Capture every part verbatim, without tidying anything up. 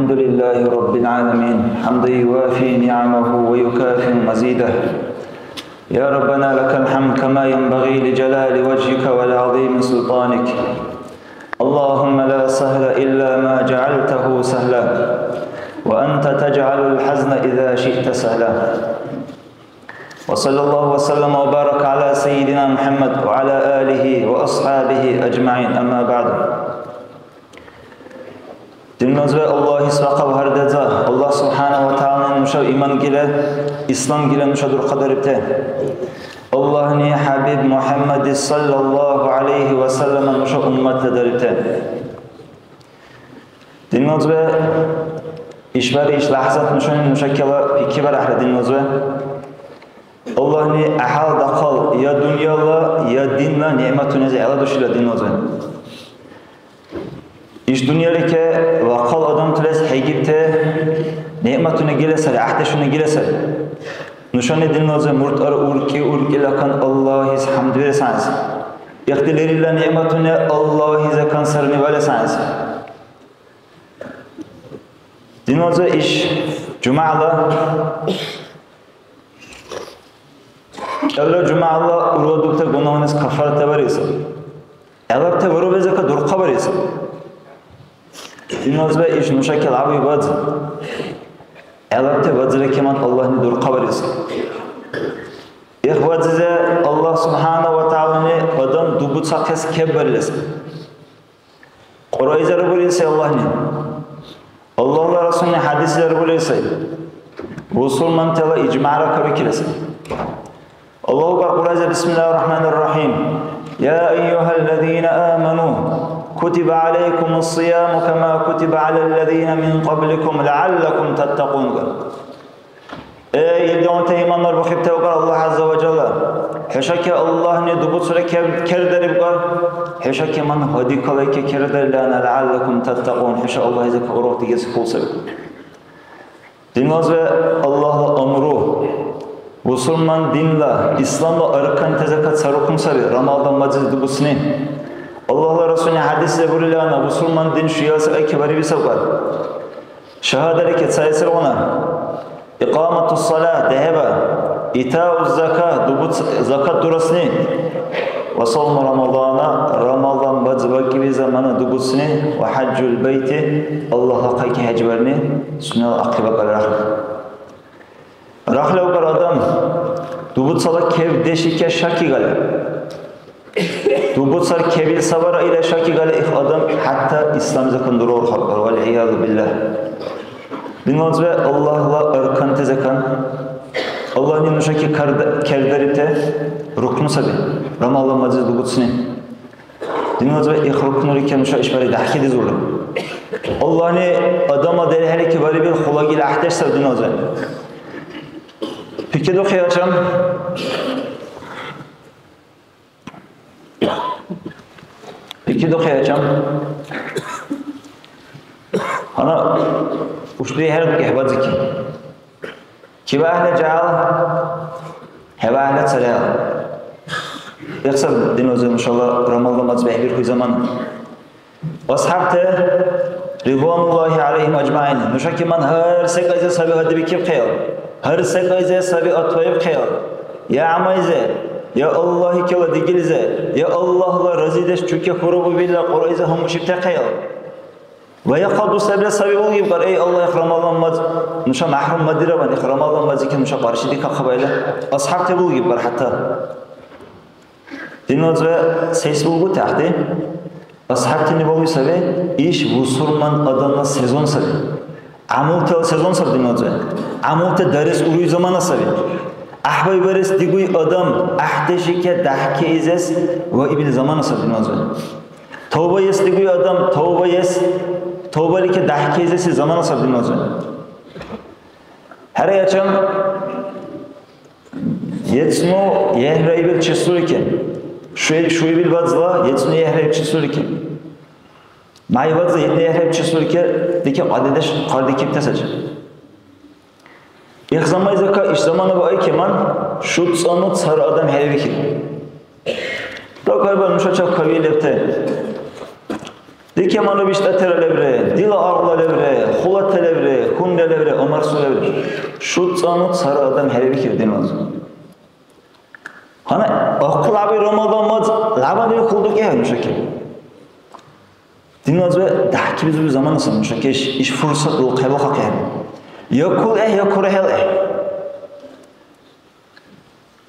الحمد لله رب العالمين، حمدا يوافي نعمه ويكافئ مزيده. يا ربنا لك الحمد كما ينبغي لجلال وجهك ولعظيم سلطانك. اللهم لا سهل إلا ما جعلته سهلا، وأنت تجعل الحزن إذا شئت سهلا. وصلى الله وسلم وبارك على سيدنا محمد وعلى آله وأصحابه أجمعين. أما بعد. Динна узби, Аллагьис бахъал гьар деза. Аллагь субхӀяна ва тагӀялани нуша иман гила, ислам гила нуша дурхъадарибти. Аллагьни ХӀябиб МухӀяммади саллаллаху гӀялайхи ва саллама нуша умматла дарибти. Динна узби, ишбархӀи иш лягӀзат нушани нушаккала пикрибарахъира, динна узби. Аллагьни гӀяхӀял дахъал я дунъяла, я динна нигӀматунези гӀеладушила, динна узби. Иш дунъяличи бахъал адамталис хӀейгибти нигӀматуни гила сари, гӀяхӀдешуни гила сари. Нушани, динна узби, муртӀара уркӀи-уркӀилакан Аллагьис хӀямдбирес гӀягӀниси. Ихти лерилра нигӀматуни Аллагьизакан сарни балес гӀягӀниси. Динна узби, иш жумягӀла КӀелра жумягӀла ургадубта гунагьунас кафарата барес, гӀелабта варубезака дурхъабарес. Динна узби, иш нушаккала гӀяви баз, гӀелабта базра кеман Аллагьни дурхъабарес. Их базизе Аллагь субхӀяна ва тагӀялани адам дубуцахъес кеббарилис. Кьуръайзира бурили сай Аллагьни. Аллагьла Расулни хӀядисзира бурили сай. Бусурмантала ижмагӀра кабикили сай. Аллагьу акбар, Кьуръайза, бисмиллахир рахманир рахим. يا أيها الذين آمنوا كتب عليكم الصيام كما كتب على الذين من قبلكم لعلكم تتقون. Эй, илдигъунти иман арбухибти, укӀар Аллагь ГӀязза ва Жалла, хӀушаки Аллагьни дубуцули кер-, кердарибкӀар, хӀушаки ман гьадикалайки кердарилана, لعلكم تتقون, хӀуша Аллагьизака урухъ дигес хьул саби. Динна узби, Аллагьла амру, бусурман динла, исламла аркантазака ца рукну саби, Рамазан базлис дубуцни. Аллагьла Расулни хӀядисла бурилана, бусурман дин шуялси айки бариби сабкӀар. Шагьадалики цаэсилгъуна. Икьамату сала, дехӀеба, итау зака, дубуц-, закат дурасни, ва савму Рамадана, Рамазан баз вакӀиби замана дубуцни, ва хӀяжжул байти, Аллагьла хъайки хӀяжбарни, сунела ахъи бакӀалра. Рахли укӀар адам, дубуцала кевдешике шакигала. Дубуцар кебил сабара ила шакигали, их адам хӀятта ислам закон дурарухъаб, валгӀиязу биллагь. Динна узби, Аллагьла арканти закон. Аллагьни нушаки карда-, кердарибти рукну саби, Рамазан базлис дубуцни. Динна узби, их рукнули кен нуша ишбархӀи дяхӀхӀедизурли. Аллагьни адамла дерхӀели кибарибил хулагил гӀяхӀдеш саби, динна узби. Пикидухъи гьачам. Гьанна учӀули хӀеркӀ гехӀбадзики. КивяхӀли жагьал, хӀевяхӀли цархӀил. Ихсар диназир, машалла, Рамазан баз бехӀбирхуй замана. АсхӀябти, ридвануллахи гӀялайгьим аджмагӀин, нушаки ман гьар секӀайзе саби гьадибикибхӀел, гьар секӀайзе саби атваибхӀел, я гӀямайзе, я Аллагь икила дигилизе, я Аллагьла разидеш чуке хурабубила Кьуръайзе гьамушибтахъел. Ва яхъал дусабира саби булгибкар, эй Аллагь, их Рамазан баз нуша мяхӀрум мадираван, их Рамазан базики нуша къаршидикахъабайла. АсхӀябти булгибкар хӀятта. Диназир сес булгути гӀяхӀти? АсхӀябтани балули саби, иш бусурман адамла сезон саби. ГӀямултала сезон саби, диназир. ГӀямулти дарес уруй замана саби. ГӀяхӀбай барес дигуй адам, гӀяхӀдешике дяхӀкеизес ва ибил замана саби, диназир. Тавбаэс дигуй адам, тавбаэс, тавбалике дяхӀкеизеси замана саби, диназир. ХӀера, ячам, ецӀну гехӀраибил числули кен. Шуй-, шуйбил бадзла ецӀну гехӀраибил числули кен. Май бадзла ецӀну гехӀраибил числули кен, дики кьадидеш хъардикибти сари. Их замайзака иш замана баай кеман, шуцӀану цара адам хӀербихьиб. Дакарба нушача кавииб лебти. Дикеманра биштӀатира лебри, дила аргъла лебри, хулата лебри, хунра лебри, умарсу лебри. ШуцӀанну цара адам хӀербикиб динлазиб. Гьанна, ахъла аби Рамазан маз лябанили хъулдукӀехӀе нушаки. Динлазиб дяхӀкибизули замана саби нушаки иш, иш фурсат улхъхӀебулхъахъехӀе. Я кулхӀехӀе, я курахӀелхӀе.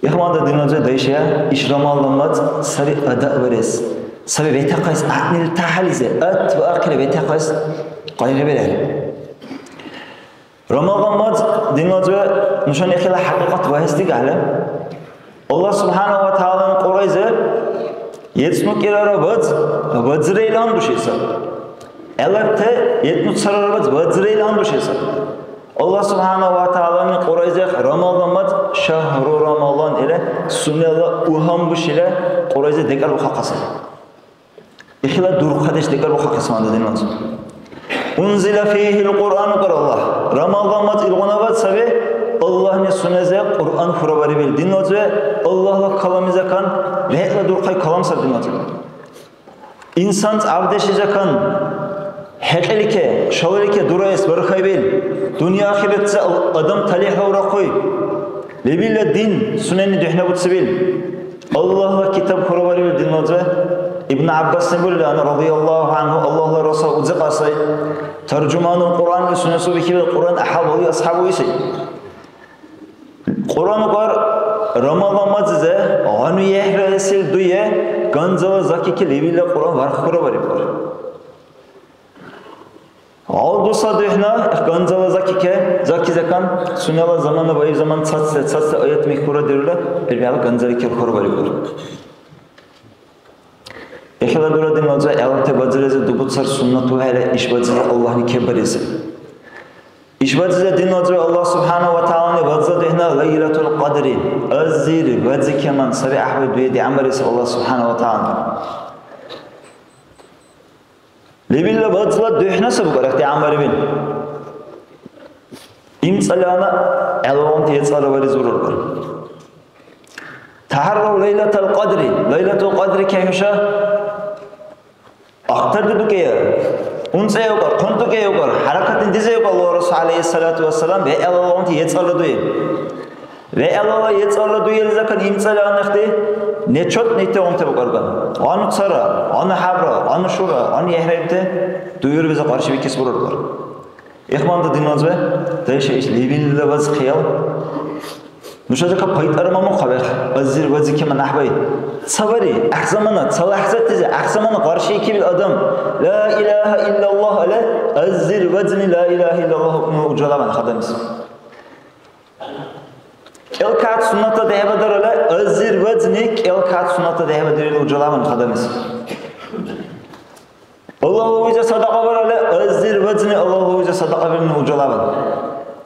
Ихванда диназир дайшая, иш Рамазан маз саби адабарес, саби ветахъес гӀягӀнили тахализи, ат ва ахъили ветахъес къайгъибирехӀе. Рамазан маз диназир нушани ихила хӀякьикьат вагьес дигахӀели, Аллагь субхӀяна ва тагӀалани Кьуръайзир ецӀну кӀирара баз, базра илгьандушеса. ГӀеларти ецӀну царара баз, базра илгьандушеса. Аллагь субхӀяна ва тагӀалани Кьуръайзир Рамазан маз, шагьру Рамазан или сунела угьанбушила Кьуръайзир декӀарбухъахъеса. Ихила дурхъадеш декӀарбухъахъес манда динлазиб. Унзила фихил Кьуръан, укӀар Аллагь. Рамазан маз илгъуна баз саби Аллагьни сунезир Кьуръан хурабарибил динлазиб, Аллагьла каламлизакан, бегӀла дурхъай калам саби динлазиб. Инсан цӀябдешлизакан хӀекьлике, шалалике дураэс бархаибил, дунъя ахират ца адам талихӀ урахъуй. Лебилра дин сунени духӀнабуцибил. Аллагьла китаб хурабарибил динлазиб. Ибн ГӀяббасни бурили, ана радияллагьу гӀянгьу, Аллагьла Расул узикьа сай. Таржуманул Кьуръан ил сунесу бихибил Кьуръан гӀяхӀял вали асхӀяб уиси. Кьуръан укӀар Рамазан мазизе гъану-, ехӀраэсил дуе, ганзала закике лебилра Кьуръан варх хурабариб. Гъал дуса духӀна ганзала закике, закизакан, сунела замана ваиб заман цацли, цацли аят михура дирула, бирбягӀла ганзалике хурабариб. Ихила дура динлазиб гӀеларти базлизи дубуцар суннат вахӀели, иш базлизи Аллагьни кеббарес. Иш базлизи динлазиб Аллагь субхӀяна ва тагӀалани базла духӀна Лайлатул Кьадри, азир бази кеман саби гӀяхӀбай дуе дигӀянбарес Аллагь субхӀяна ва тагӀалани. Лебилра базла духӀна саб букӀар, ихти гӀямарбил. ИмцӀали гьанна гӀелаванти ецӀалра варес буралра. ТахӀяррав Лайлатал Кьадри, Лайлатул Кьадри ке хӀуша ахтардидукӀея, унцӀеукӀар, хъунтӀукӀеукӀар, хӀяракатни дизеукӀар, Аллагь Расул гӀялайхиссалату вассалам, вегӀ гӀелаванти ецӀалра дуиб. ВегӀлала ецӀалра дуили закан имцӀали анхъти нечетный итигъунти букӀарган. Гъану цара, гъану хӀябра, гъану шура, гъану яхӀраибти дуюрбиза къаршибикес буралра. Ихманда динлазиб, дайша иш лебилла баз хиял. Нушазирка пайтӀара мамухъабехӀе, азир вази кеман гӀяхӀбай. Ца бари, гӀяхӀ замана, ца лахӀзатлизи, гӀяхӀ замана къаршиикибил адам, ла иляха иллаллагь ала, азир вазни ла иляха иллаллагь укмула уджалаван хадамис. КӀел кат сунната дехӀбадарала, азир вазни кӀел кат сунната дехӀбадирил уджалаван хадамис. Аллагьла узи садакьа барала, азир вазни Аллагьла узи садакьа бирни уджалаван.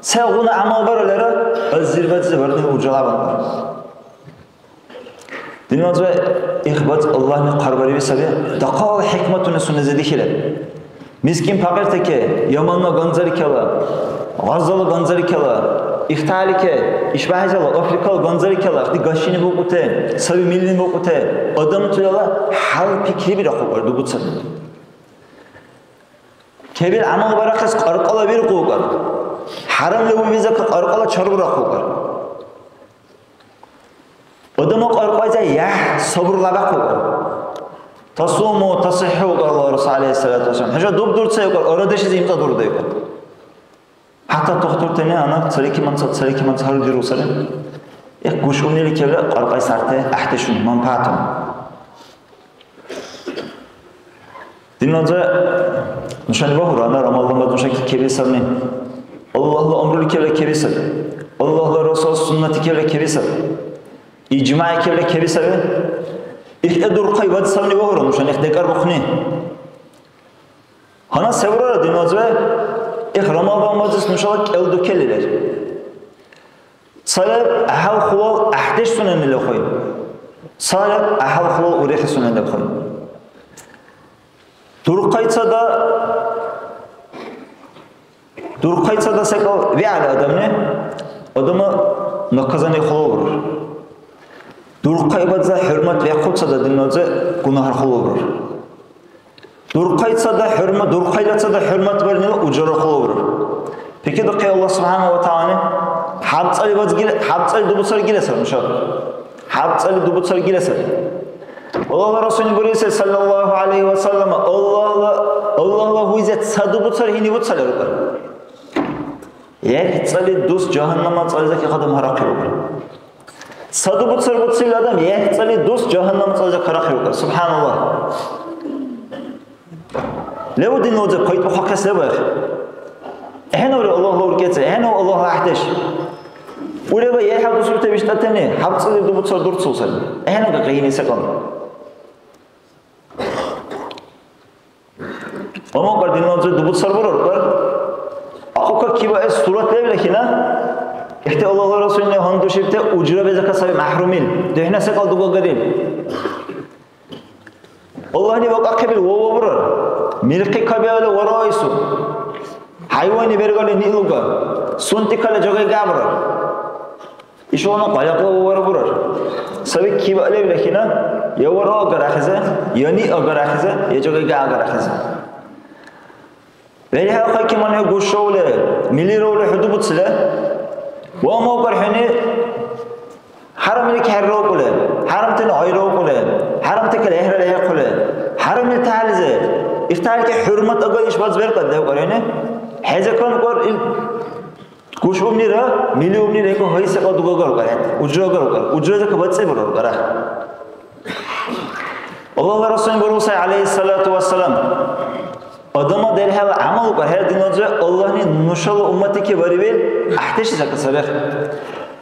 Сегъуна гӀямал баралара, азир вазни барни уджалаван. Динвазва, их бац Аллагьни хъарбариби саби, дахъал хӀикматуни сунези дихьили. Мискин-пакьиртаке, яманна ганзарикала, Гъаззала ганзарикала, ихталике, ишбагьзала, Африкала ганзарикала, ахъти гашини букӀуте, саби милни букӀуте, адамтала хӀял пикрибирахъубар дубуцаби. Кебил гӀямал барахъес кьаркьала виркьукар. ХӀярамли увизака кьаркьала чарбурахъукар. Адамла кьаркьайза яхӀ сабурлабяхъугар. Тасуму, тасихӀу, укӀар Аллагьла Расул, гӀялайхиссалату вассалам. ХӀуша дубдурцайкӀар, арадешлизи имцӀадурдайкӀар. ХӀятта тухтуртани гьанна царикиманца, царикиманца гьарудиру сари. Их гушунили кевла кьаркьайс арте гӀяхӀдешуни, манпагӀятуни. Динланза нушани багьур, гьанна Рамазан баз нушаки кебли сабни. Аллагьла амрули кевла кеби саби. Аллагьла Расул суннати кевла кеби саби. ИжмагӀи кевла кеби саби. Их дурхъай баз сабни багьур, нушани их декӀарбухъни. Гьанна се бурара, динланза, их Рамазан базис нушала кӀел дукели лер. Ца леб гӀяхӀял хулал гӀяхӀдеш сунени лехӀуй. Ца леб гӀяхӀял хулал урехи сунени лехӀуй. Дурхъайцада, дурхъайцада секӀал вегӀла адамли, адама наказание хулал бурар. Дурхъайбадла хӀурмат вяхъубцада динназа гунагьар хулал бурар. Дурхъайцада хӀурмат, дурхъайлацада хӀурмат барнила ужра хулавра. Пикридухъи, Аллагь субхӀяна ва тагӀялани хӀябцӀали вазгили, хӀябцӀали дубуцар гила сар нуша. ХӀябцӀали дубуцар гила сар. Аллагьла Расулни бурили сай, саллаллаху гӀялайхи ва саллям, Аллагьла, Аллагьла гьуйза ца дубуцар гьини буцалли рукьар. ЕхӀцӀали дус жагьаннама цӀализахъи адам гьарахъи рукьар. Ца дубуцар буцибли адам ехцӀали дус жагьаннам цӀализа карахъиукар. СубхӀяналлагь. Леву динна уза, пайтӀухъахъес леба, ахӀи? АхӀенаври Аллагьла уркӀецӀи, ахӀенав Аллагьла гӀяхӀдеш. Уреба, ехӀя дусурти биштӀатани, хӀябцӀали дубуцар дурцу саби. АхӀенав гакъигьини секӀал. Амма кардиналзи дубуцар бурар, кар? Ахъука кибаэс сурат лебла хина? Ихти Аллагьла Расулни гьандушибти ужра безака саби мяхӀрумил. ДухӀна секӀал дугагарил. Аллагьни вакӀахъибил вава бурар. Мирхъи кабиалли вараайсу. ХӀяйванни бергали ниълуга. Сунтикала жагай габрар. Ишгъуна къаякъла вавара бурар. Саби кибаъ лебли хина, я вара агарахъиза, я ни агарахъиза, я жагайга агарахъиза. ВелхӀелхъайки ман хӀу гушшавли, милиравли хӀу дубуцили, ва мукӀар хӀуни хӀярамлик хӀерраукӀули, хӀярамтани гъайраукӀули, хӀярамтаки лехӀра лехӀихъули, хӀярамли тахӀялизи, ихталики хӀурмат агар иш баз беркат левкӀар хӀуни, хӀезакан кӀвар ил Гушумнира, милиумнира икӀу гьайсакьа дугагаркар, хӀед, ужрагаркар, ужраза кабацӀибаркар, ахӀ. Аллагьла Расулни бурусай, гӀялайхиссалату вассалам, адама дерхӀела гӀямал укар, хӀед, диназир Аллагьни нушала умматики варивил гӀяхӀдеш закасабехӀ.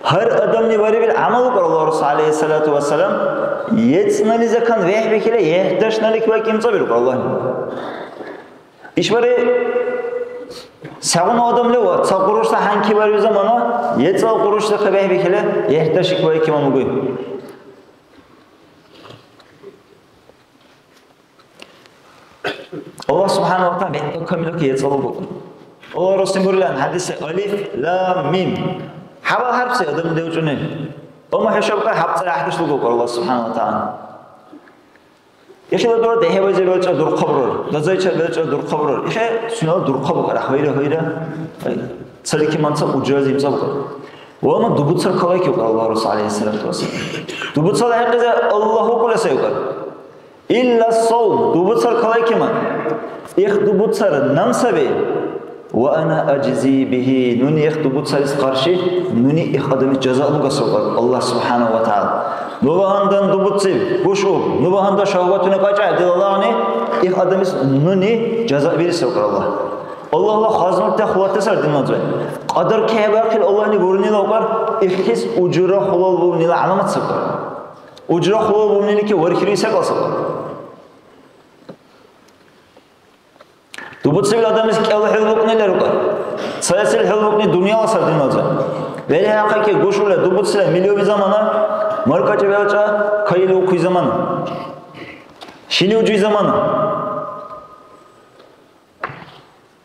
Гьар адамли варивил гӀямал укар Аллагь Расул, гӀялайхиссалату вассалам, ецӀнали закан вехӀбихьила, ехӀдашнали кибакӀ имцӀабиркур Аллагьни. ИшбархӀи сегъуна адам лева, ца къурушла хӀянки бариб замана, ецӀал къурушла кабехӀбихьили, ехӀдашик вайкиман угуй. Аллагь субхӀяна ва тагӀяла бегӀла камилаки ецӀал угу. Аллагь Расул бурилан хӀядиси: «Алиф, лам, мим». ХӀябал хӀярп сай адам девчӀуни. Амма хӀушаб кай хӀябцӀала гӀяхӀдеш лугу Аллагь субхӀяна ва тагӀяла. Ихила дура дехӀибайзи белчӀа дурхъабурар, дазайча белчӀа дурхъабурар. Ихе сунела дурхъабукар, ахӀ, гьайра, гьайра. Ай, цалики манца уджрази имцӀабукар. Валма дубуцар калайкиб Аллагь Расул, гӀялайхиссалату вассалам. Дубуцала хӀекьлизир Аллагь укула сайкар. Илла саум, дубуцар калайкиман. Их дубуцар нан саби. Ва ана аджзи бихи, нуни их дубуцалис къарши, нуни их адамис жаза лугасавкъар Аллагь субхӀяна ва тагӀяла. Ну багьандан дубуциб, гушу, ну багьандан шагьватуни кьакьа, дила лагъни, их адамис нуни жаза бирисавкъар Аллагь. Аллагьла хазнурти хулати сар диназир. Кьадар кехӀебархъил Аллагьни бурнилавкъар, ихлис ужра хулал бурнила гӀяламат сабкъар. Ужра хулал бурнилики вархири секӀал сабкъар. Дубуцибил адамлис кӀел хӀулбукьни леркӀа. Цаэсил хӀулбукьни дунъяла сар диназир. ВелхӀяхъики гушули дубуцила милуби замана, маркачи белчӀа, кайили укуй замана. Шини учӀуй замана.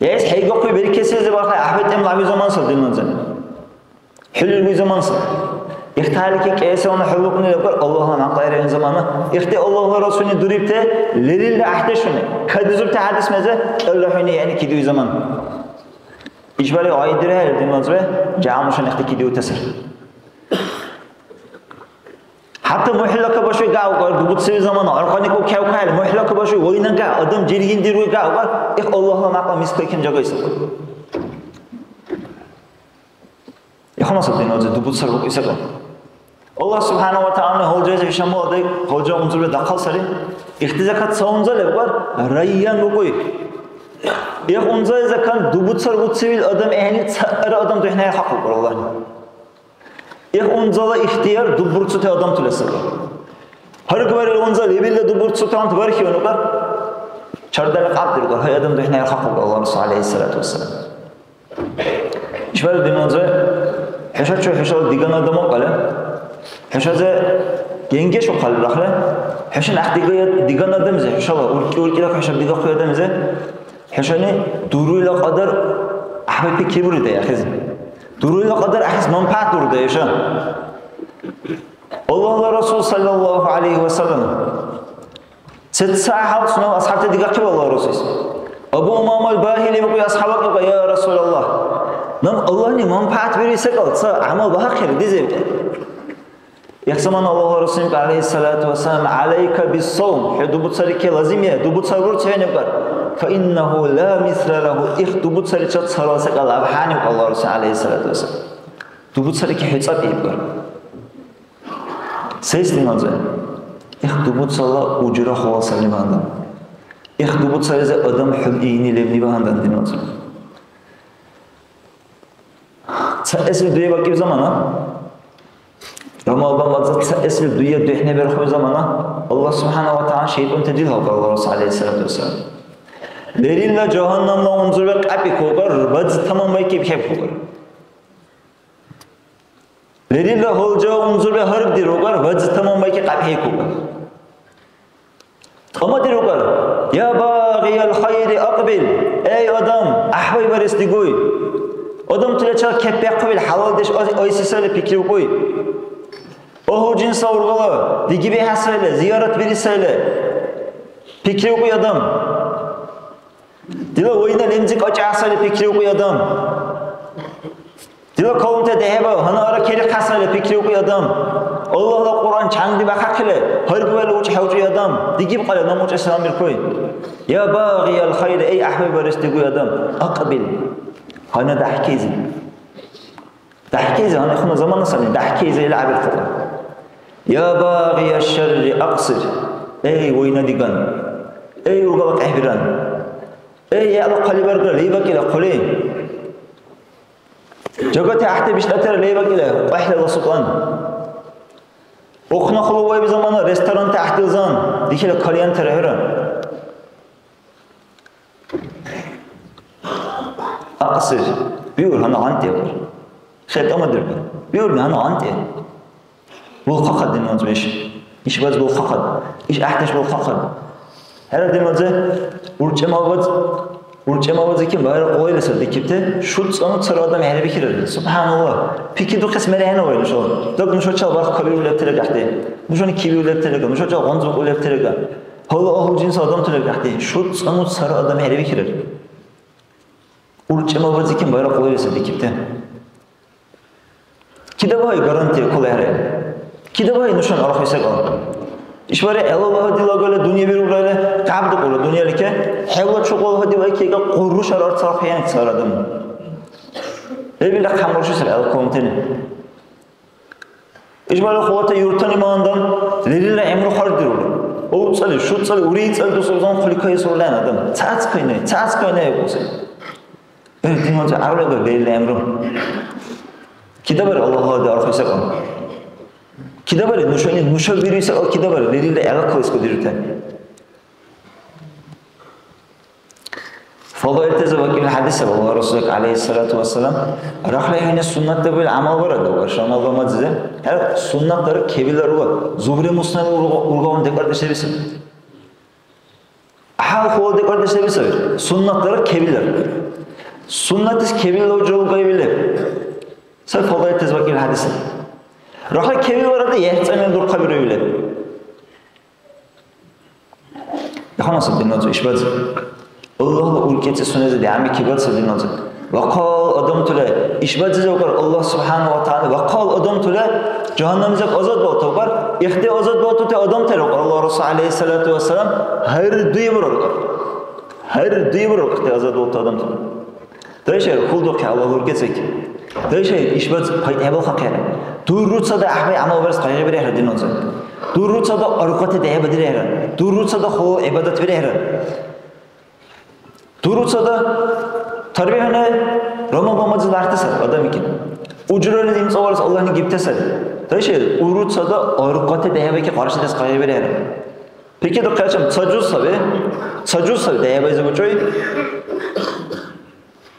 Эс хӀейгахъуй беркесилизи бархъи гӀяхӀбетӀем лаби замана сар диназир. ХӀулил буй заман сай. Ихталики кӀиэсална хӀулбукьни лебкар Аллагьла мякьлайрен замана. Ихти Аллагьла Расулни дурибти лерилра гӀяхӀдешуни, кадизурти хӀядис мезе кӀелра хӀуни, яни кидиуй заман. ИшбархӀи гъайдирехӀе илди мазбе, жагьил нушани ихти кидиутасир. ХӀятта мухӀла кабашуй гавгар, дубуцили замана, аркьаникӀу кевкайли, мухӀла кабашуй вайнага, адам жиргин дируй гавгар, их Аллагьла мякьла мискайкен жагайсаб. Ихуна саб диназир дубуцар букӀи секӀал. Аллагь субхӀяна ва тагӀялани гьалжази хӀушамала дай гьалжа унзурби дахъал сари. Ихти закат ца унза лебкар, Райян букӀуй. Их унза закан дубуцар буцивил адам гӀягӀнили цаъра адам духӀнайхъахъулкӀур Аллагьни. Их унзала ихтияр дубурцути адамтала саби. Гьаргбарил унза лебилра дубурцути адамти бархиу нукьар. Чардали кьяпӀдиркур, гьай адам духӀнайхъахъулкӀур Аллагь Расул, гӀялайхиссалату вассалам. ИшбархӀи диназир хӀушачи хӀушала диган адам кьяла. ХӀушази генгеш ухъалли рахли. ХӀуша някъ дигая-, диган адамзи, хӀушала уркӀи-уркӀила хӀушаб дигахъуй адамзи. ХӀушани дуруйла кьадар гӀяхӀбипикри буридая, ахизи. Дуруйла кьадар ахис манпагӀят буридая хӀуша. Аллагьла Расул, саллаллаху гӀялайхи ва саллям, СецахӀел сунела асхӀябти дигахъиб Аллагьла Расулис. Абу Умама аль-Бахили викӀули асхӀяб акӀуб: «Я Расулаллагь, наб Аллагьли манпагӀят бирули секӀал ца гӀямал багьахъира», — дизив. Их замана Аллагьла Расул викӀар, гӀялайхиссалату вассалам: «ГӀялайка биссавм, хӀу дубуцарикӀи лазимая, дубуцар бурцехӀе небкӀар. Фа иннаху ла мисла лаху, их дубуцаричил царал секӀал абхьани», — викӀар Аллагьла Расул, гӀялайхиссалату вассалам. «ДубуцарикӀи хӀу цӀакь», — ибкӀар. Сес диназир? Их дубуцала ужра хулал сабри багьандан. Их дубуцализи адам хӀулъиини лебни багьандан диназир. Цаэсил дуе бакӀиб замана. Рамалдан база цаэсил дуе духӀнаберхуй замана. Аллагь субхӀяна ва тагӀяла шайтӀунти дил халкьар Аллагь Расул гӀялайхиссалату вассалам. Лерилла жагьаннамла унзурби кьяпӀикулгар, бадзи таманбайкиб хӀебхулгар. Лерилра гьалжа унзурби гьаргдирукӀар, бадзи таманбайки къябхӀейкӀукӀар. ТӀамадирукӀар: «Я багъиял хайри акьбил», эй адам, гӀяхӀбайбарес дигуй. Адамтачил кепбяхъубил хӀялалдеш айси сайли пикриукӀуй. Агьлу жинсла ургала диги бихӀясайли, зиярат бирисайли пикриукӀуй адам. Дила вайна лемзи кьакьахъесали пикриукӀуй адам. Дила калунти дехӀеба гьаннара керихъесали пикриукӀуй адам. Аллагьла Кьуръан чанди бахъахъили, гьаргвали учӀхӀевчӀуй адам. Дигиб кьяла, наб учӀеси ламиркуй. Я багъиял хайри, эй гӀяхӀбайбарес дигуй адам, акьбил. Гьанна дяхӀкайзи. ДяхӀкайзи, гьанна ихуна замана саби, дяхӀкайзи ил гӀябирхъула. Я багъия шарри акьсир. Эй, вайна диган. Эй, ургала къехӀбиран. Эй, яла хъалибаргра лейбакӀила хъули. Жагати гӀяхӀти биштӀатира лейбакӀила къехӀлала сутӀан. Ухъна хъулу вайби замана ресторанти гӀяхӀдилзан, дихила кальянтира хӀера. Акьсир, биур гьанна гъантӀи, биур. ХетӀамадиркур. Биур гьанна гъантӀи. Булхъахъа динванза иш. Иш баз булхъахъа. Иш гӀяхӀдеш булхъахъа. ХӀера динванза урчӀемалваз, урчӀемалвазикиб байра къугъайла сар дикибти, шуцӀанну цара адам хӀербихьира. СубхӀяналлагь. Пикридухъес мера хӀенавай нушала. Даг нушачал барх кабирули лебтира гахӀти. Нушани кибиули лебтира га. Нушачал гъунзбукьули лебтира га. Гьала агьлу жинсла адамтала гахӀти шуцӀанну цара адам хӀербихьирар. УрчӀемалвазикиб байрахъули сабикибти. Кида багьи гарантия кула хӀерай? Кида багьи нушани арахли секӀал? ИшбархӀи хӀела лагьадилагали дунъя вирулрали, къябдикьула дунъяличи, хӀела чукъла лагьадивайкига къуррушар арцахъи хӀянчи цара адам. Лебилра хъямурши сари хӀела калунтани. ИшбархӀи хулата юртани багьандан лерилра гӀямру харждирули, овцӀали, шуцӀали, урицӀали дус узан хъули кайсурли адам. Цацахъайна, цацахъайна викӀуси. Э, диманцӀи гӀяврагар лерилра гӀямру. Кидабар Аллагьла диалхъи секӀал. Кидабар нушани, нуша бируси секӀал кидабар лерилра гӀела кайску дирутани. Фадаилтази вакӀиб хӀядис саби, Аллагьла Расул, гӀялайхиссалату вассалам, рахли хӀуни суннатла буил гӀямал бараду, ва шамал ва мадзе, хӀер суннатла кебилар уга, зубри муснани урга-, ургаван декӀардеш лебисаб. ГӀяхӀял хъула декӀардеш лебисаб, суннатла кебилар. Суннатлис кебилла жаваб гайвили. Сай фадаилтази вакӀиб хӀядис. Рахли кебил бараду, яхӀцӀанира дурхъабирули. Ихъуна саб диназир ишбази. Аллагьла уркӀецӀи сунези дигӀянбикибад саб диназир. Ва хъал адамтала ишбази завкар Аллагь субхӀяна ва тагӀяла, ва хъал адамтала жагьаннамлизиб азадбалтавкар, ихди азадбалтути адамтала вакар Аллагь Расул гӀялайхиссалату вассалам, гьар дуй бурар. Гьар дуй бурар ихди азадбалта адамтала. Дайшайра, хӀулдухъи Аллагьла уркӀецӀик. Дайшайра, ишбац пай хӀебалхъахъяра. Дуруцада гӀяхӀбай гӀямал барес къайгъибирехӀра динунза. Дуруцада арукьути дехӀиба дирехӀра. Дуруцада хӀу гӀибадат бирехӀра. Дуруцада тарбихӀуни Рамазан мазил арти сари, адамикиб. Ужрали имцӀабарес Аллагьни гибти сари. Дайшайра, уруцада арукьути дехӀибайки къаршидес къайгъибирехӀра. Пикридухъяшам, ца жуз саби, ца жуз саби дехӀибайзи бучӀуй.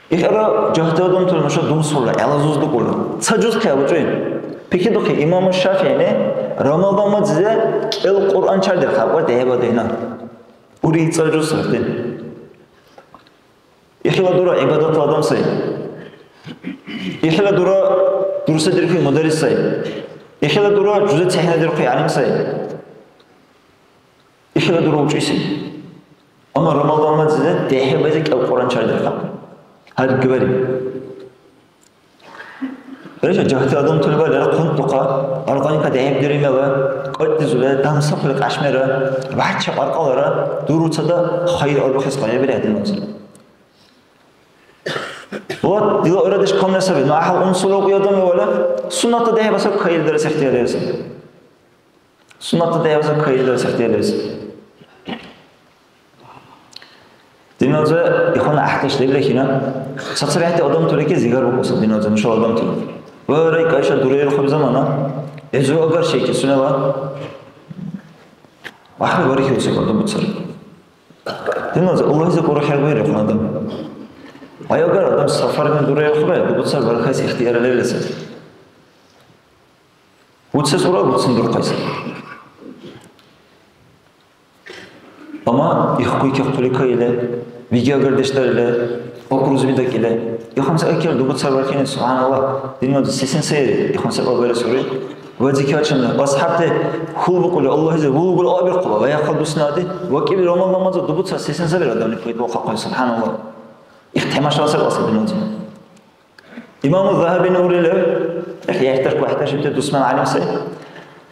Ихра жагьти адамтала нуша думсурра, гӀела зуз дукӀула. Ца жуз хъя бучӀуй. Пикридухъи, имаму ШафигӀини Рамазан мазизе кӀел Кьуръан чардирхъаб ва дехӀиба духӀна. Ури ца жуз сарти. Ихила дура гӀибадатла адам сай. Ихила дура дурсадирхъи мударрис сай. Ихила дура жузи цехӀнадирхъи гӀялим сай. кила дура учӀуси. Амма Рамазан мазида дехӀибази кӀел Кьуръан чардирхъаб. Гьаргбари. Реша жагьти адамтала барира хъунтӀуха, аргъаника дехӀибдиримала, кьутӀдизула, дамсахъули кьяшмира, вяхӀчи кьаркьалара, дуруцада хайр арбухес къайгъибири адамтала. Вот, дила арадеш камли саби. Ну, гӀяхӀял унсула укьи адамли вала, суннатла дехӀибаса кайилдарес ихтияр лебси. Суннатла дехӀибаса кайилдарес ихтияр лебси. Диназа ихуна гӀяхӀдеш лебра хина. ЦацабехӀти адамтулики зигар букӀуса диназа нушала адамтули. Ва райкьайша дураирхъуби замана. Эзу агар шейки сунела. Ахли варихиуси кьадабуцар. Диназа Аллагьизи кьура хӀербаира хъун адам. Гъайагар адам сафарни дураирхъура, дубуцар бархайс ихтияр лебли саби. Уцес ура, уцин дурхъайс. Амма ихъуйки хъуликаили, виги агардеш дарили, округзби дакили, ихъун секӀал дубуцар бархини, субханаллах, динмази сесен сайри, ихъун секӀал барес ури. Ва дикачамли, асхӀябти хьулбукӀули, Аллагьизи вулгули абирхъула, ва яхъал дусни ади, вакӀибли Рамазан маза дубуцар сесен сабира адамли пайдалахъахъули, субханаллах. Их темашала секӀал саби динмази. Имаму Загьабини урилев, их яхӀтар-, вяхӀташибти дусман гӀялим сай.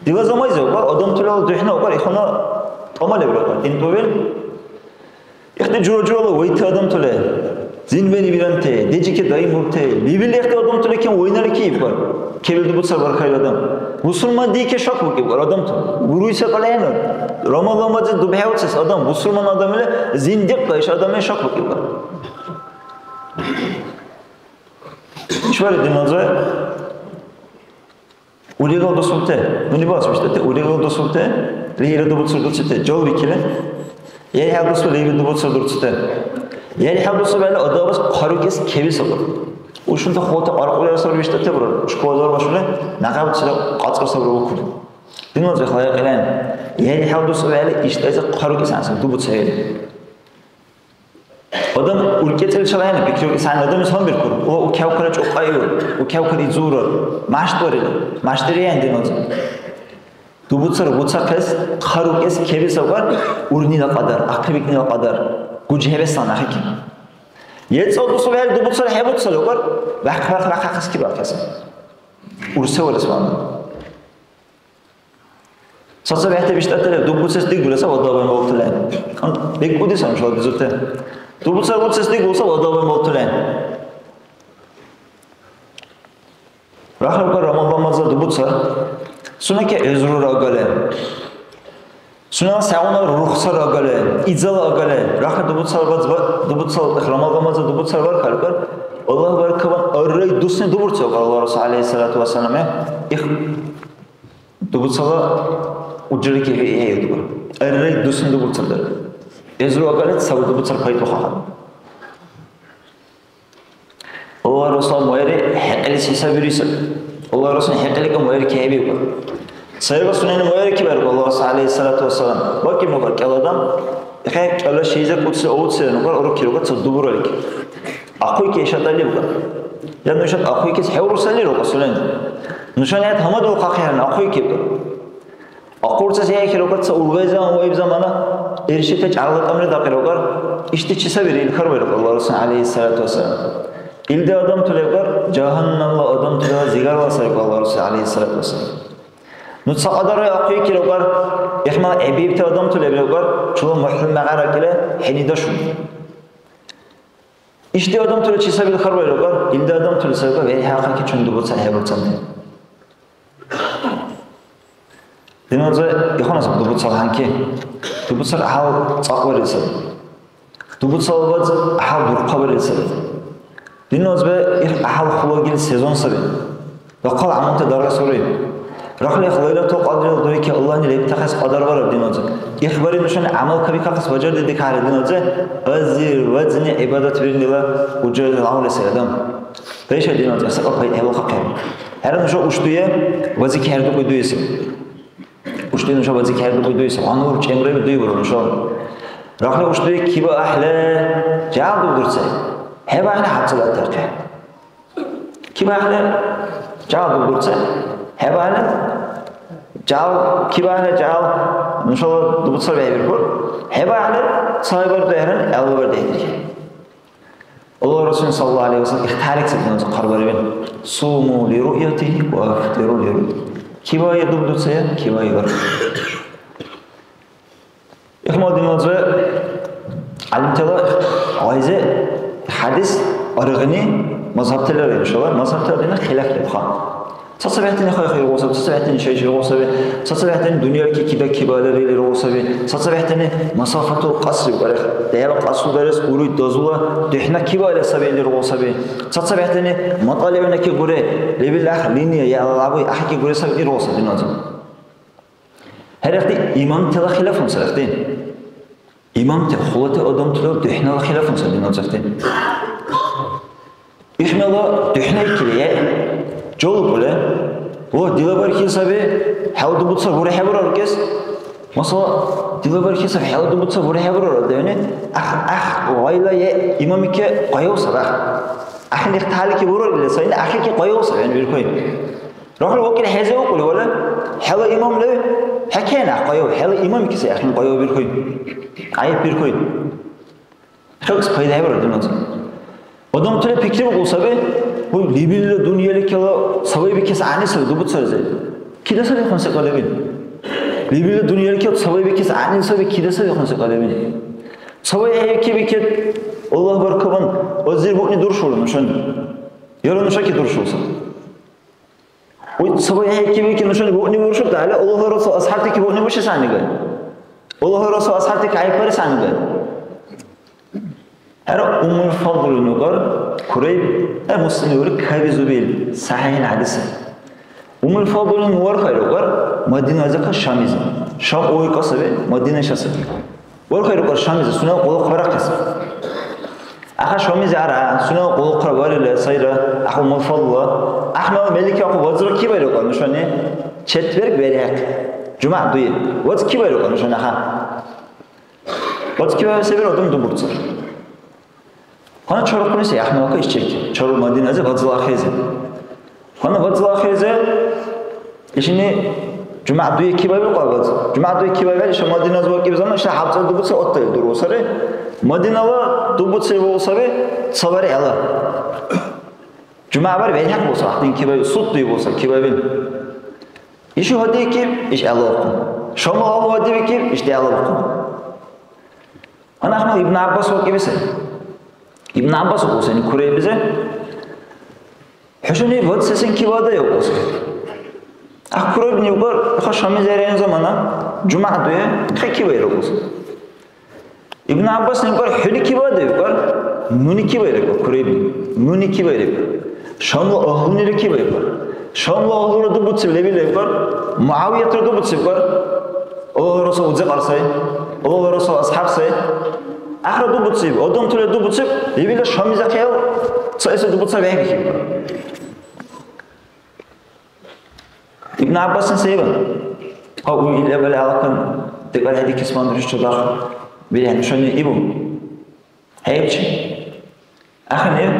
Дила замайзи укьар, адамтулала духӀна укьар ихуна тӀама лебра укьар, дин тӀувил. Ихди жура-журала вайти адамтули, зинвени виранти, дежики даимурти, лебил ихди адамтули кем вайнали киибкар, кевил дубуцар бархайла адам. Бусурман дийки шак букибкар адамту. Гуруй секӀал гӀягӀнар. Рамазан мазид дубхӀевцес адам, бусурман адам или зиндикъла иш адамли шак букибкар. ИшбархӀи диназир урегал дусурти, нуни балас биштӀати, урегал дусурти, лейла дубуцар дуцибти, жал викили. ЯрихӀял дусу лейла дубуцар дуцибти. ЯрихӀял дусу вегӀла адабас хъарукӀес кеби сабур. Ушунти хъугъати кьаркьули сабри биштӀати бурар. Школадар башули, някъб цила кьацӀра сабра букули. Диназир халаякьилан. ЯрихӀял дусу вегӀла иштӀайзи хъарукӀес гӀясиб дубуцаэли. Адам уркӀецӀили чалайна пикриукӀес гӀягӀнили адамлис гьанбиркур. Ва укявкара чӀукьаиур, укявкара изурар, мяштӀбарили, мяштӀириян диназир. Дубуцар буцахъес, хъарукӀес кеби сабкар, урнила кьадар, ахъли бикнила кьадар, гуджхӀебесла нахики. ЕцӀал дусу вегӀли дубуцар хӀебуцали укьар, вяхъ-вяхъ вяхъахъес кибаркеса. Урсеварес ванна. ЦацабехӀти биштӀати леб, дубуцес дигули саб адабаен балтули. БекӀуди саб нушала бизути. Дубуцар буцес дигули саб адабаен балтули. Рахли укьар Рамазан маза дубуцар. Сунаки гӀузрура агали. Сунела сегъуна рухсар агали, изала агали. Рахли дубуцар баз-, дубуцал, Рамазан маза дубуцар бархалкар. Аллагь баркабан аррай дусни дубурцев, Аллагь Расул гӀялайхиссалату вассалам. Их Дубуцала уджалики хӀейхӀейригу. Гӏеррай дусни дубуцар дариб. Эзру агарли ца дубуцар пайтухъахъа. Аллагь Расул майри хӀекьлис хӀисабирули саби. Аллагь Расул хӀекьлика майри кехӀебиркур. Сайга сунени майри кибаргу Аллагь Расул гӀялайхиссалату вассалам. Вакиб нукьа кӀел адам. Ихъен кӀела ши иза куцли овуцира нукьар урухкируга ца дубуралики. Ахъуйки ишаталли букӀар. Я нушаб ахъуйкис хӀеврусалли рукьа сулен. Нушани хӀед гьамадулхъахъехӀе ахъуйки букӀар. Ахъурцес яхӀи рукьа ца ургай заман ваиб замана, иршите чарла тӀамри дакьи рукьар. Ишди чи сабири ил хьарбай рукьа Аллагь Расул гӀялайхиссалату вассалам. Илди адамту лебкар, жагьаннамла адамту дила зигарла сай рукьа Аллагь Расул гӀялайхиссалату вассалам. Ну ца кьадарра ахъуйки рукьар, ихмал гӀебиибти адамту леб рукьар, чула мухӀлум мягӀар акӀила хӀени дашун. Ишди адамтала чи сабил хьарбаира букӀар, илди адамтала сабил верхӀяхъахъи чун дубуцар хӀебурцанти. Диназа ихуна саб дубуцал гьанки. Дубуцар гьал цӀакьбарили саби. Дубуцал баз гьал дурхъабарили саби. Диназбе их гьал хулагил сезон саби. Дахъал гӀямалти даргасури. Рахли Лайлатул Кьадрил дуйки Аллагьни лебтахъес кьадарбараб диназир. Ихбари нушани гӀямал кабикахъес бажарли дикахӀели диназир, азир вазни гӀибадат бирнила гӀуджализир гӀямали сай адам. Дайша диназир, сакъа пай хӀебалхъахъен. ХӀера нуша уштуе вазики хӀердукӀуй дуеси. Ушди нуша вазики хӀердукӀуй дуеси. Гьанур чемреби дуйбару нуша. Рахли уштуе киба ахӀли жагьил дубдурцай. ХӀебаахӀели хӀябцадатахъи. КибяхӀли жагьил дубдурцай. ХӀебаалли жагьил, кибяхӀли жагьил. Нушала дубуцар бехӀбиркур. ХӀебагӀли, цаибар дехӀран, гӀелабар дехӀдирхье. Аллагь Расул саллаллаху алейхи ва саллям ихтарик ца диназа хъарбарибин. Суму ли руъятихи ва афтиру ли руъятихи. Кивая дубдуцая, кивая вар. Ихмал диназа гӀялимтала гъайзе хадис аргъни мазгьабтала реншала, мазгьабтала дина хилаф лебха. ЦацабехӀтани хай-хай иргъу саби, цацабехӀтани шайчи иргъу саби, цацабехӀтани дунъяличи кида кибаларил иргъу саби, цацабехӀтани масафатул кьасри, барх, дяла кьасу дарес уруй дазула духӀна кибала саби ил иргъу саби, цацабехӀтани матъалигӀуна ки гуре, лебил ах линия я алабуй ахӀи ки гуре саби иргъу саби назу. ХӀерехъти имамтала хилафун сарахъти. Имамти хулати адамтала духӀнала хилафун саби назахъти. Ихмела духӀна икили, жолукӀули, ва дила бархьи саби, хӀела дубуцар урехӀебурар укес. Масала, дила бархьи саби, хӀела дубуцар урехӀебурар дайни, ах, ах, гъайла е имамике къайгъу саби, ах. Ахин ихтали ки бурар или сайни, ахике къайгъу саби, яни бирхуй. Рахли вакӀили хӀези укьули вала, хӀела имам лев, хӀекена, къайгъу, хӀела имамике сай ахин къайгъу бирхуй. ГӀяйиб бирхуй. Халкьс пайда хӀебарар диназир. Адамтала пикри букӀу саби, хӀу лебилра дунъяликала цавай бикес гӀягӀни саби дубуцарзи. Кида саби хъун секӀал лебил? Лебилра дунъяликала цавай бикес гӀягӀни саби, кида саби хъун секӀал лебил? Цавай хӀейки бикет, Аллагь баркабан, азир буъни дуршула нушани. Яра нушаки дуршула саби. Уй, цабай хӀейкибики нушани буъни буршутали, Аллагьла Расул асхӀябтики буъни бушес гӀягӀнигай? Аллагьла Расул асхӀябтики гӀяйпарес гӀягӀнигай? ХӀера, Уммул Фадлули нукьар Курайб, э, Муслимли ури кабизубил сахӀихӀил хӀядис. Уммул Фадлули нуар хайрукьар Мадиназирхъа Шамизи. Шам уйкьа саби, Мадина иша саби. Вархайрукьар Шамизи сунела къуллукъ барахъес. Аха Шамизи ара, сунела къуллукъра варили сайра, ахӀ Уммул Фадлла. АхӀмала мелики ахъу вазра кибайрукьар нушани? Четверг берхӀехъ. ЖумягӀ дуи. Вац кибайрукьар нушани аха? Вац кибай се биру адам дубурцар. Гьанна чарухъуни се ахӀмала ка ишчерти. Чару Мадинази вацла ахизи. Гьанна вацла ахизи, ишини жумягӀ дуе кибаби кьабац. ЖумягӀ дуе кибаби, иша Мадинази вакӀиб заман, иша хӀябцӀа дубуца оттали дуру сари. Мадинала дубуцили ву саби, цабари гӀела. ЖумягӀ бар вехӀяхъ буса, ахтин кибаби, сут дуе буса, кибаби. Ишу гьадикиб, иш гӀела ухъун. Шамла алу гьадибикиб, иш дегӀла ухъун. Гьанна ахмал Ибн ГӀяббас вакӀиб сай. Ибн ГӀяббас укӀусани Курайбизе. ХӀушани вад сесен кивада укӀуси. Ахъ Курайбни укӀар, ха Шамизе район замана, жумягӀ дуе, хъи кивайра укӀуси. Ибн ГӀяббасни укӀар, хӀуни кивада укӀар, нуни кивайра укӀар, Курайбни. Нуни кивайра укӀар. Шамла агьлунира кибайкӀар. Шамла агьлура дубуциб лебил лебкӀар. МугӀявиятра дубуцибкӀар. Аллагьла Расул узикьар сай. Аллагьла Расул асхӀяб сай. Ахра дубуциб, адамтула дубуциб, лебилра Шамизахъял цаэс дубуца бехӀбихьибкӀар. Ибн ГӀяббасни саибан. Гьав, ил лебали алакан декӀар хӀедикес мандуш чебаахъа. БирхӀя нушани ибу. ХӀебчи. Ахъни,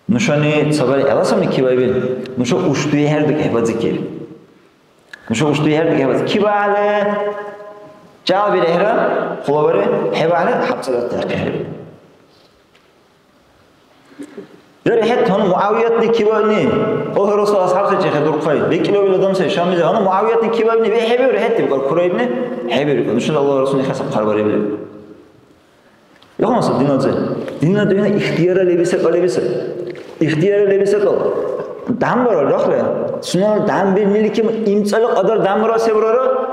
нушани цабари гӀеласамли кивайбил, нуша уштуй хӀердикӀехӀе базикили. Нуша уштуй хӀердикӀехӀе базикили. Кивали, чалбирехӀра, хъулавари, хӀебали, хӀябцадатдехъехӀе. Яра хӀед гьанна МугӀявиятли кивайни, Аллагьла Расул асхӀябси чехӀедурхъай, бекӀлиубил адам сай, Шамизи, гьанна МугӀявиятли кивайни, бехӀебиур хӀед, ибкӀар Курайбни, хӀебиркӀар, нушани Аллагьла Расулни хасаб хъарбарибли. Ихъуна саб диназир. Динна духӀна ихтияра леби секӀал леби сай. Ихтияра леби секӀал. Дамбара рахли. Сунела дамбирнилики имцӀали кьадар дамбара се бурара?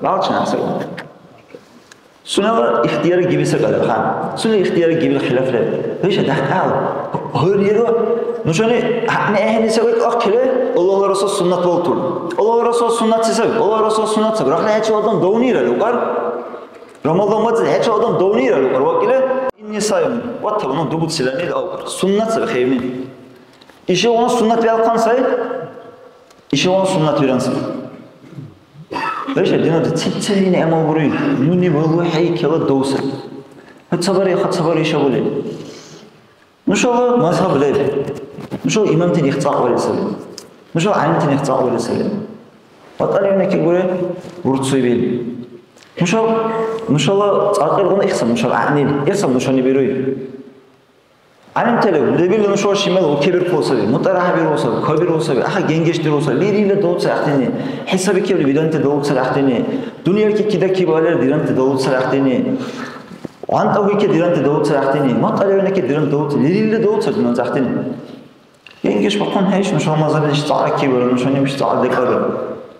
Балчи нахъ секӀал. Сунела ихтияра гиби секӀал, ха. Сунела ихтияра гибил хилаф леб. Виша дахъал. Гьуриру. Нушани гьатни ахӀенни се векӀахъили, Аллагьла Расул суннат валтур. Аллагьла Расул суннат се саби? Аллагьла Расул суннат саби. Рахли хӀечи адам давнира лукӀар. Рамазан вацӀли хӀечи адам давнира лукӀар вакӀили. Инни саим. Ва табуну дубуцилани лаукӀар. Суннат саби хевни. Ишиван суннат вялхъан сай. Ишиван суннат виран сай. Веша динада цецени гӀямал бури. Нуни валу хӀейкела давсар. ХӀу цабари, хъа цабари иша були. Нушала мазгьаб леб. Нушала имамтани ихцӀахъули саби. Нушала гӀялимтани ихцӀахъули саби. ВатӀалиунаки буре бурцуйбил. Нуша, нушала цӀакьиргъуна ихсаб нушала гӀягӀнил, ихсаб нушани бируй. ГӀялимтала лебилра нушала шимала укебиркула саби, мутӀарахӀебиру саби, кабиру саби, ахӀа генгешдиру саби, лерилра далуцар ахъдини, хӀисабикибли биранти далуцар ахъдини, дунъяки кидакибалира диранти далуцар ахъдини, вантӀа гьуйки диранти далуцар ахъдини, мутӀалигӀунаки диранти далуцар, лерилра далуцар динанзи ахъдини. Генгеш бахъун хӀейш, нушала мазаллис цӀакьра кибира, нушани беш цӀакьра декӀарра.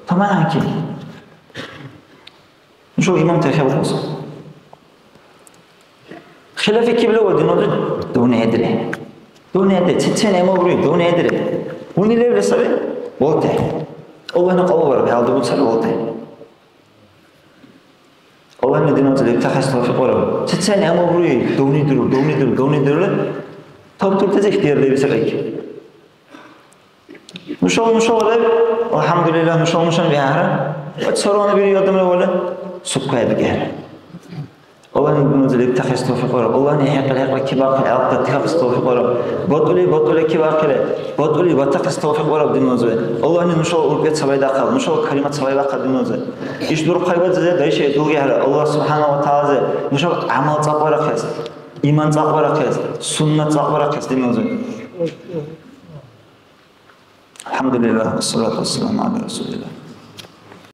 Тамананки. Нуша имамти хӀебухъус. Хилафикибли ва динуди дунедри. Дунедри, цица-цица гӀямал бури, дунедри. Гьуни левли саби, валти. Аллагьни кьабулбараб, хӀял дигуцари валти. Аллагьни динуди лебтахъес тавфикь бараб. Цица-цица гӀямал бури, дунедри, дунедри, дунедри. Табтуртази ихтияр леби сабайки. Нушала, нушала леб, алхӀямдулиллагь, нушала нушани бихӀяхӀра. Ва цархӀилла бири адамла вала суккая бикӀехӀе. Аллагьни динузи лебтахъес тавфикь бараб. Аллагьни хӀекьли-хӀекьли кибяхъи, гӀелакьта дихахъес тавфикь бараб. БатӀули, батӀули кибяхъили, батӀули батахъес тавфикь бараб динузи. Аллагьни нушала уркӀецабайдахъал, нушала калима цабайбахъал динузи. Иш дурхъайбадзе дайчи дулгехӀра, Аллагь субхӀяна ва тагӀялази нушала гӀямал цӀакьбарахъес, иман цӀакьбарахъес, суннат цӀакьбарахъес динузи. الحمد لله والصلاة والسلام على رسول الله.